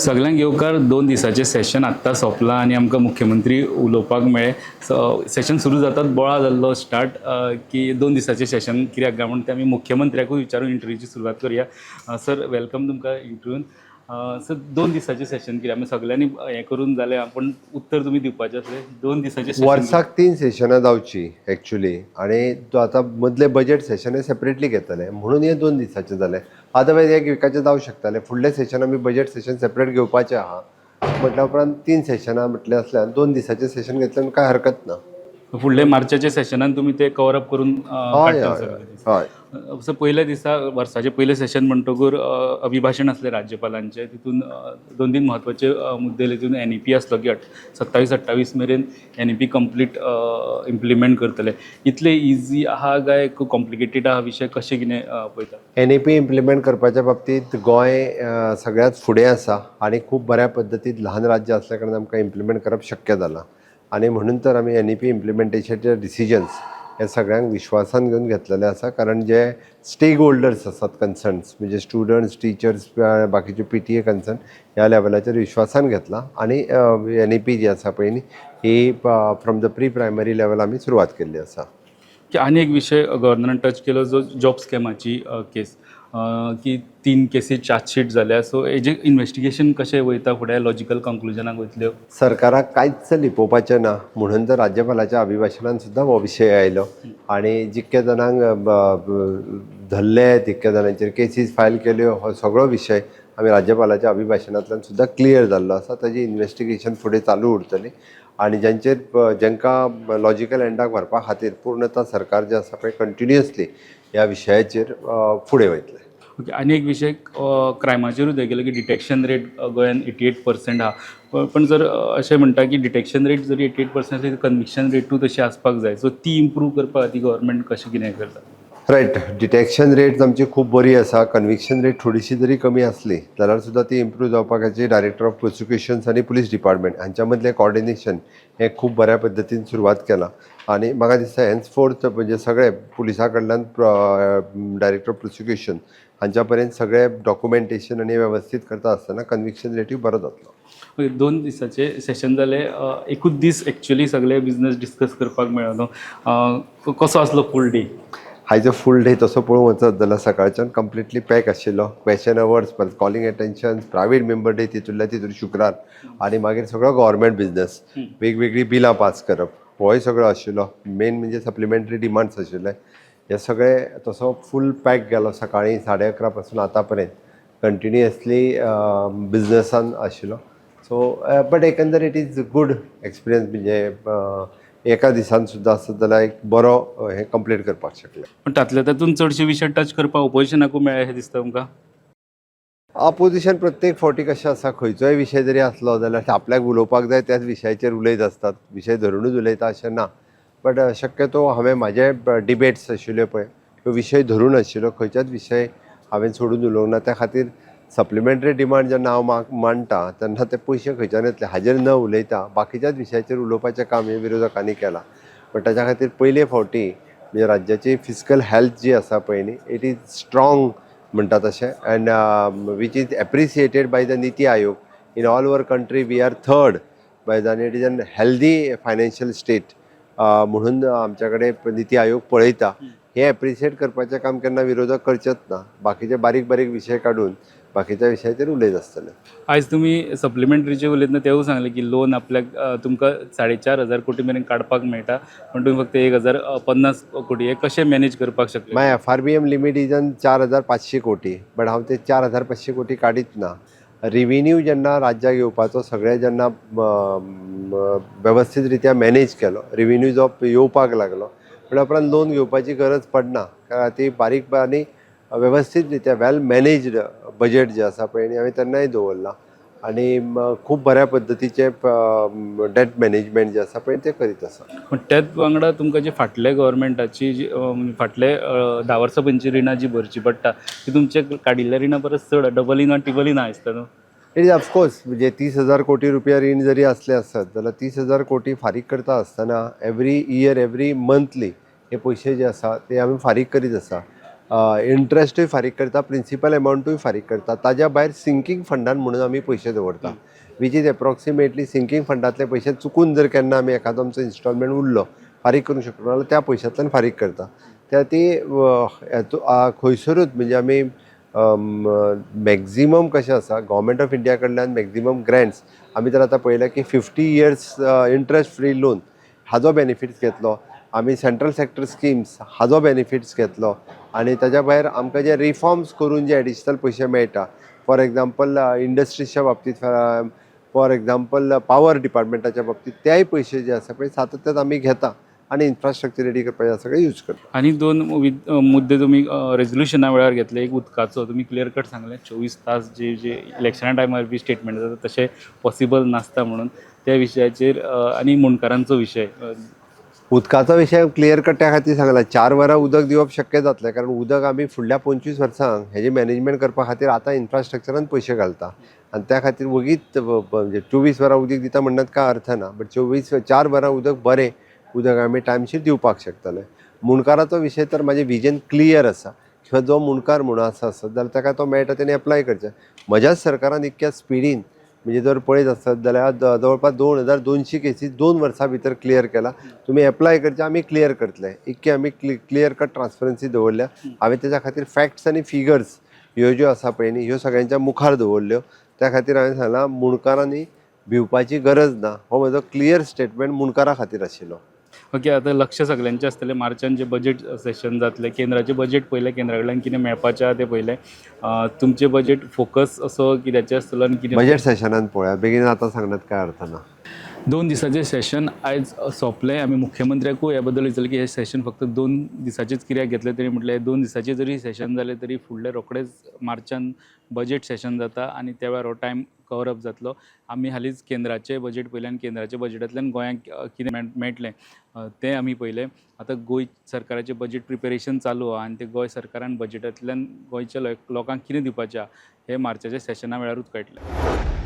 सगल्यांक येवकार. 2 दिसाचें सेशन आत्तां सोंपलां आनी आमकां मुख्यमंत्री उलोवपाक मेळ्ळे. सो सेशन सुरू जातात बोळा जाल्लो स्टार्ट की 2 दिसाचें सेशन कित्याक काय म्हूण तें आमी मुख्यमंत्र्याकूय विचारून इंटरव्यूची सुरवात करुया. सर, welcome तुमकां इंटरव्यून. सर, 2 दिसाचें सेशन कितें आमी सगल्यांनी हें करून जालें, पूण उत्तर तुमी दिवपाचें आसलें. 2 दिसाचें सेशन. वर्साक तीन सेशनां जावची एक्चुली आनी तो आतां मदले बजेट सेशन हे सेपरेटली घेतले म्हणून हे 2 दिसाचें जालें. अदरवायज एक विकाचें जावं शकतालें. फुडलें सेशन आमी बजेट सेशन सेपरेट घेवपाचें आहा म्हटल्या उपरांत तीन सेशनां म्हटलें आसल्यान 2 दिसाचें सेशन घेतल्यान कांय हरकत ना. फुडले मार्चाच्या सेशनान तुमी ते कवर अप करून हय. काडटले हय. सगळें. हय. सो पयल्या दिसा, वर्साचें पयलें सेशन म्हणटकूर अभिभाशण आसलें राज्यपालांचें. तितून दोन तीन म्हत्वाचे मुद्दे, तितून एनईपी आसलो की 27-28 मेरेन एनईपी कंप्लीट इम्प्लिमेंट करतले. इतले इजी आहा काय कॉम्प्लिकेटेड आहा विशय, कशें कितें पळयता? एनईपी इम्प्लिमेंट करपाच्या बाबतींत गोंय सगळ्यांत फुडें आसा आनी खूब बऱ्या पद्दतीन ल्हान राज्य आसल्या कारणान आमकां इम्प्लिमेंट करप शक्य जालां आनी म्हणून तर आमी एनईपी इम्प्लिमेंटेशनचे डिसिजन्स हे सगळ्यांक विश्वासान घेवन घेतलेले आसा, कारण जे स्टेक होल्डर्स आसात कन्सर्न्स, म्हणजे स्टुडंट्स, टिचर्स, बाकीचे पीटीए कन्सर्न, ह्या लेवलाचेर विश्वासान घेतला आनी एनईपी जी आसा पळय न्ही, ही from the pre primary level आमी सुरवात केल्ली आसा. की आनी एक विशय गव्हर्नरान टच केलो, जो जॉब स्कॅमाची केस, की तीन केसी चार्जशीट जाल्या. सो हेजें इन्वेस्टिगेशन कशें वयता फुडें, लॉजिकल कंक्लुजनाक वयतल्यो? सरकाराक कांयच लिपोवपाचें ना म्हणून तर राज्यपालाच्या अभिभाशणान सुद्दां हो विशय आयलो आनी जितक्या जाणांक धरले, तितक्या जाणांचेर केसीस फायल केल्यो, हो सगळो विशय आमी राज्यपालाच्या अभिभाशणांतल्यान सुद्दां क्लियर जाल्लो आसा. ताजी इन्वेस्टिगेशन फुडें चालू उरतली आनी जांचेर जांकां लॉजिकल एंडाक व्हरपा खातीर पूर्णता सरकार जें आसा पळय कंटिन्युअसली ह्या विशयाचेर फुडें वयतलें. ओके, आनी एक विशय क्रायमाचेरूच हें केलो की डिटेक्शन रेट गोंयान 88% आहा, पण जर अशें म्हणटा की डिटेक्शन रेट जरी 88% आसली, कन्विक्शन रेटूय तशी आसपाक जाय. सो ती इम्प्रूव करपा खातीर गव्हर्मेंट कशें कितें करता? रायट, डिटेक्शन रेट आमची खूब बरी आसा. कन्विक्शन रेट थोडीशी जरी कमी आसली जाल्यार सुद्दां ती इम्प्रूव जावपाक डायरेक्टर ऑफ प्रोसिक्युशन्स आनी पुलीस डिपार्टमेंट हांच्या मदलें कॉर्डिनेशन हें खूब बऱ्या पद्दतीन सुरवात केलां आनी म्हाका दिसता हेन्सफोर्थ म्हणजे सगळे पुलिसा कडल्यान डायरेक्टर ऑफ प्रोसिक्युशन हांच्या पर्यंत सगळे डॉक्युमेंटेशन आनी वेवस्थीत करता आसतना कन्विक्शन रेटूय बरो जातलो. ओके, 2 दिसाचे सेशन जाले, एकूच दीस एक्चुअली सगळे बिजनस डिस्कस करपाक मेळ्ळो. कसो आसलो फूल डे? आयचो फूल डे तसो पळोवंक वचत जाल्यार सकाळच्यान कंप्लिटली पॅक आशिल्लो. क्वेश्चन अवर्स, परत calling attention, private member day तितूंतल्या तितून शुक्रार आनी मागीर सगळो गव्हर्मेंट बिजनस, वेगवेगळीं बिलां पास करप, होय सगळो आशिल्लो. मेन म्हणजे सप्लिमेंटरी डिमांड्स आशिल्ले. हे सगळे तसो फूल पॅक गेलो. सकाळीं 11:30 पासून आतां पर्यंत कंटिन्युअसली बिजनसान आशिल्लो. सो बट एकंदर it is good experience, म्हणजे एका दिसान सुद्दां आसत जाल्यार एक बरो हें कंप्लीट करपाक शकले. पण तातल्या तातूंत चडशे विशय टच करपाक ओपोजिशनाकूय मेळ्ळे अशें दिसता तुमकां? अपोजिशन प्रत्येक फावटी कशें आसा, खंयचोय विशय जरी आसलो जाल्यार आपल्याक उलोवपाक जाय त्याच विशयाचेर उलयत आसतात. विशय धरुनूच उलयता अशें ना, बट शक्यतो हांवें म्हाजे डिबेट्स आशिल्ल्यो पळय, त्यो विशय धरून आशिल्ल्यो. खंयच्याच विशय हांवें सोडून उलोवंक ना. त्या खातीर सप्लिमेंटरी डिमांड जेन्ना हांव मांडटा तेन्ना ते पयशे खंयच्यान येतले हाजेर न उलयता बाकीच्याच विशयाचेर उलोवपाचें काम हें विरोधकांनी केलां. बट ताच्या खातीर पयले फावटी म्हणजे राज्याची फिस्कल हेल्थ जी आसा पळय न्ही, it is strong म्हणटा तशें and which is appreciated by the NITI Aayog. In all over country we are third by the, it is an healthy financial state म्हणून आमच्या कडेन निती आयोग पळयता. हें एप्रिशिएट करपाचें काम केन्ना विरोधक करचेच ना. बाकीचे बारीक बारीक विशय काडून बाकीच्या विशयाचेर उलयत आसतले. आयज तुमी सप्लिमेंटरीचे उलयतना तेवूय सांगलें की लोन आपल्याक तुमकां 4500 कोटी मेरेन काडपाक मेळटा, पण तुमी फक्त 1050 कोटी, हे कशें मॅनेज करपाक शकले? My FRBM limit is an 4500 कोटी, बट हांव ते 4500 कोटी काडीत ना. रिव्हेन्यू जेन्ना राज्याक येवपाचो सगळें जेन्ना वेवस्थीत रित्या मॅनेज केलो, रिव्हेन्यू जो येवपाक लागलो म्हणल्या उपरांत लोन घेवपाची गरज पडना, कारण ती बारीक आनी वेवस्थीत रित्या वेल मॅनेज्ड बजेट जें आसा पळय न्ही, हांवें तेन्नाय दवरलां आनी खूब बऱ्या पद्दतीचें डेट मॅनेजमेंट जें आसा पळय तें करीत आसा. पण त्याच वांगडा तुमकां जी फाटल्या गव्हर्मेंटाची जी फाटले 10 वर्सां पयलींची रिणां जी भरची पडटा, ती तुमचे काडिल्ल्या रिणां परस चड, डबल ना टिबल ना दिसता न्हू? It is of course, म्हणजे 30,000 कोटी रुपया रीण जरी असले आसत जाल्यार 30,000 कोटी फारीक करता आसतना एवरी इयर, एवरी मंथली हे पयशे जे आसा ते आमी फारीक करीत आसा. इंट्रस्टूय फारीक करता, प्रिंसिपल एमावंटूय फारीक करता. ताज्या भायर सिंकींग फंडान म्हणून आमी पयशे दवरता, which is approximately sinking फंडांतले पयशे चुकून जर केन्ना आमी एखादो आमचो इन्स्टॉलमेंट उरलो, फारीक करूंक शकना जाल्यार त्या पयशांतल्यान फारीक करता. त्या ती खंयसरूच म्हणजे आमी मॅक्झिमम कशें आसा, गव्हर्मेंट ऑफ इंडिया कडल्यान मॅक्झिमम ग्रँट्स आमी जर आतां पळयलें की 50 years interest free loan हाजो बेनिफिट्स घेतलो आमी, सेंट्रल सेक्टर स्किम्स हाजो बेनिफिट्स घेतलो आनी ताज्या भायर आमकां जे रिफॉर्म्स करून जे एडिशनल पयशे मेळटा, फॉर एग्जाम्पल इंडस्ट्रीजच्या बाबतींत, फॉर एग्जाम्पल पावर डिपार्टमेंटाच्या बाबतींत, तेय पयशे जे आसा पळय सातत्यान आमी घेता आनी इन्फ्रास्ट्रक्चर रेडी करपाचें सगळें यूज करता. आनी दोन मुद्दे तुमी रेजोल्युशना वेळार घेतले. एक उदकाचो तुमी क्लियर कट सांगलें, 24 तास जे जे इलेक्शना टायमार बी स्टेटमेंट जाता तशें पॉसिबल नासता म्हणून त्या विशयाचेर आनी मुंडकारांचो विशय उदकाचो विशय क्लियर कट त्या खातीर सांगला, 4 वरां उदक दिवप शक्य जातलें, कारण उदक आमी फुडल्या 25 वर्सांक हेजें मॅनेजमेंट करपा खातीर आतां इन्फ्रास्ट्रक्चरान पयशे घालता आनी त्या खातीर वगीत म्हणजे 24 वरां उदक दिता म्हणण्यात काय अर्थ ना, बट 24, 4 वरां उदक, बरें उदक आमी टायमशीर दिवपाक शकतले. मुंडकाराचो विशय तर म्हाजें विजन क्लियर आसा किंवा जो मुंडकार म्हणून आसा आसत जाल्यार ताका तो मेळटा तेणी एप्लाय करचें. म्हज्याच सरकारान इतक्या स्पिडीन, म्हणजे जर पळयत आसत जाल्यार जवळपास 2200 केसी 2 वर्सां भितर क्लियर केला. तुमी एप्लाय करचे, आमी क्लियर करतले. इतके आमी क्लियर कट ट्रान्सपरन्सी दवरल्या. हांवें तेच्या खातीर फॅक्ट्स आनी फिगर्स ह्यो ज्यो आसा पळय न्ही, ह्यो सगळ्यांच्या मुखार दवरल्यो. त्या खातीर हांवें सांगलां, मुंडकारांनी भिवपाची गरज ना. हो म्हजो क्लियर स्टेटमेंट मुंडकारा खातीर आशिल्लो. ओके, आतां लक्ष सगल्यांचें आसतलें मार्चान जें बजेट सेशन जातलें, केंद्राचें बजेट पयलें, केंद्रा कडल्यान कितें मेळपाचें आहा तें पयलें. तुमचें बजेट फोकस असो कित्याचेर आसतलो आनी कितें? बजेट सेशनान पळोवया, बेगीन आतां सांगण्यात काय अर्थ ना. 2 दिसाचें सेशन आयज सोंपलें. आमी मुख्यमंत्र्याकूय ह्या बद्दल विचारलें की हें सेशन फक्त 2 दिसाचेच कित्याक घेतलें, तरी म्हटलें 2 दिसाचें जरी सेशन जालें तरी फुडलें रोखडेंच मार्चान बजेट सेशन जाता आनी त्या वेळार हो टायम कवर अप जातलो. आमी हालींच केंद्राचें बजेट पळयलें आनी केंद्राच्या बजेटांतल्यान गोंयांक कितें मेळटलें तें आमी पळयलें. आतां गोंय सरकाराचें बजेट प्रिपेरेशन चालू आहा आनी तें गोंय सरकारान बजेटांतल्यान गोंयच्या लोकांक कितें दिवपाचें आहा हें मार्चाच्या सेशना वेळारूच कळटलें.